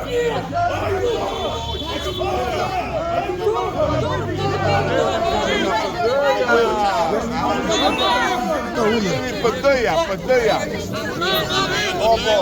PD-ja, PD-ja. Po, po,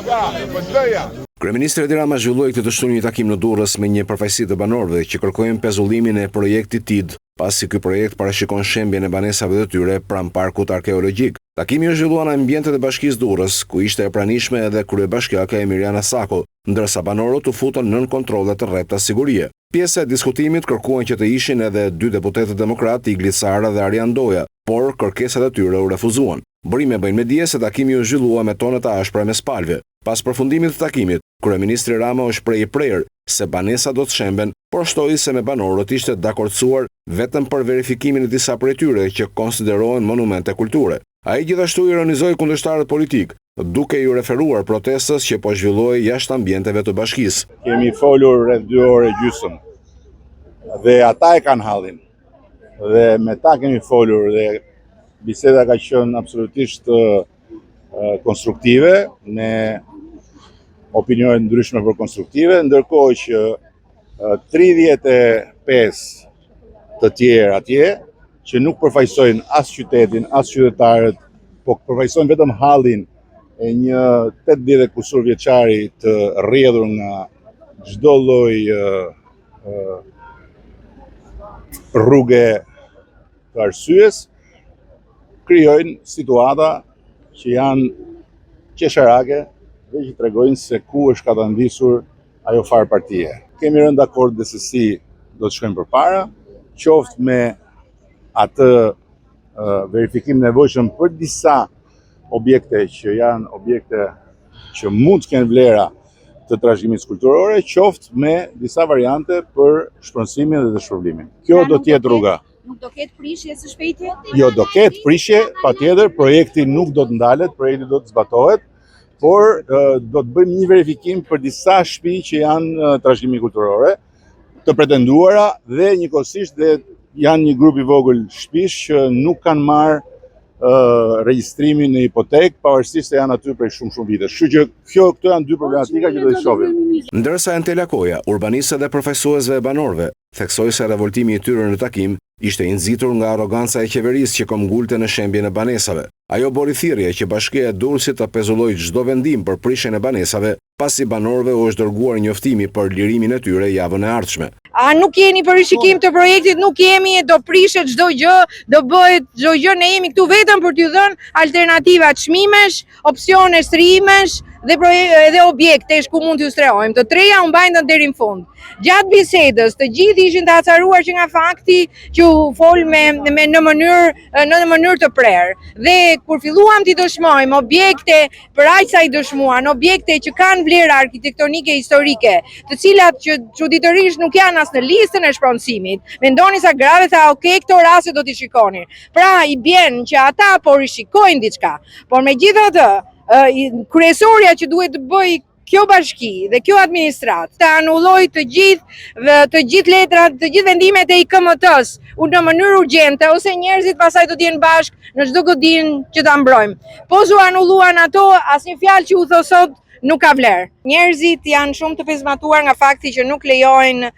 ja, PD-ja. Kryeministri Edi Rama zhvilloi këtë të shtunë një takim në Durrës me një përfaqësi të banorëve që kërkojnë pezullimin e projektit TID, pasi ky projekt parashikon shembjen e banesave të tyre pranë parkut arkeologjik. Takimi u zhvillua në ambientet e Bashkisë Durrës, ku ishte e pranishme edhe kryebashkiakja Emiriana Sako, ndërsa banorët u futën nën kontrolle të rrepta sigurie. Pjesë e diskutimit kërkuan që të ishin edhe dy deputetët demokratë Igli Cara dhe Arian Ndoja, por kërkesat e tyre u refuzuan. Burime bëjnë me dije se takimi u zhvillua me tone të ashpra mes palëve. Pas përfundimit të takimit, kryeministri Rama u shpreh i prerë se banesat do të shemben, por shtoi se me banorët ishte dakordësuar vetëm për verifikimin e disa prej tyre që konsiderohen monumente kulture. Ai gjithashtu ironizoi kundërshtarët politikë, duke iu referuar protestës që po zhvillohej jashtë ambienteve të bashkisë. Kemi folur rreth 2 orë e gjysmë dhe ata e kanë hallin dhe me ta kemi folur dhe biseda ka qenë absolutisht konstruktive, me opinione të ndryshme por konstruktive, ndërkohë që 35 të tjerë atje që nuk përfaqësojnë as qytetin, as qytetarët, po përfaqësojnë vetëm hallin e një 80 e kusur vjeçari të rrjedhur nga çdo lloj rruge të arsyes, krijojnë situata që janë qesharake dhe që tregojnë se ku është katandisur ajo farë partie. Kemi rënë dakord dhe se si do të shkojmë përpara, qoftë me atë verifikim nevojshëm për disa objekte që janë objekte që mund të kenë vlera të trashëgimisë kulturore, qoftë me disa variante për shpronësimin dhe dëmshpërblimin. Kjo do të jetë rruga. Nuk do ketë prishje së shpejti? Jo, do ketë prishje, patjetër, projekti nuk do të ndalet, projekti do të zbatohet, por do të bëjmë një verifikim për disa shtëpi që janë trashëgimi kulturore, të pretenduara dhe njëkohësisht dhe janë një grup i vogël shtëpish që nuk kanë marrë regjistrimin në hipotekë, pavarësisht se janë aty prej shumë shumë vitesh. Kështu që kjo këto janë dy problematika që do të shohim. Ndërsa Entela Koja, urbaniste dhe përfaqësuesve e banorëve, theksoi se revoltimi i tyre në takim ishte i nxitur nga arroganca e qeverisë që këmbëngulte në shembjen e banesave. Ajo bëri thirrje që Bashkia e Durrësit të pezullojë çdo vendim për prishjen e banesave, pasi banorëve u është dërguar njoftimi për lirimin e tyre javën e ardhshme. A nuk jeni për rishikim të projektit, nuk jemi, do prishet çdo gjë, do bëhet çdo gjë, ne jemi këtu vetëm për t'ju dhënë alternativa çmimesh, opsione strehimesh dhe edhe objektesh ku mund t'ju strehojmë. Të treja u mbajtën deri në fund. Gjatë bisedës, të gjithë ishin të acaruar që nga fakti që u fol me, me në mënyrë në mënyrë të prerë. Dhe kur filluam t'i dëshmojmë objekte për aq sa i dëshmuan, objekte që kanë vlera arkitektonike historike, të cilat që çuditërisht nuk janë as në listën e shpronësimit. Mendoni sa grave tha, ok, këto raste do t'i shikoni. Pra i bjen që ata po rishikojnë diçka. Por megjithatë, kryesorja që duhet të bëjë kjo bashki dhe kjo administratë të anullojë të gjithë të gjithë letrat, të gjithë vendimet e IKMT-s, u në mënyrë urgjente ose njerëzit pastaj do të jenë bashkë në çdo godinë që ta mbrojmë. Po s'u anulluan ato, asnjë fjalë që u tha sot nuk ka vlerë. Njerëzit janë shumë të pezmatuar nga fakti që nuk lejojnë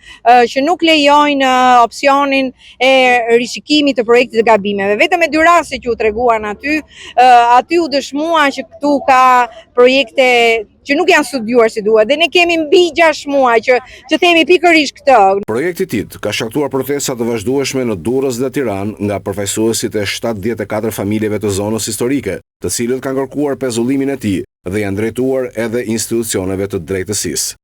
që nuk lejojnë opsionin e rishikimit të projektit të gabimeve. Vetëm me dy raste që u treguan aty, aty u dëshmua që këtu ka projekte që nuk janë studiuar si duhet dhe ne kemi mbi 6 muaj që që themi pikërisht këtë. Projekti TID ka shkaktuar protesta të vazhdueshme në Durrës dhe Tiranë nga përfaqësuesit e 74 familjeve të zonës historike, të cilët kanë kërkuar pezullimin e tij dhe janë drejtuar edhe institucioneve të drejtësisë.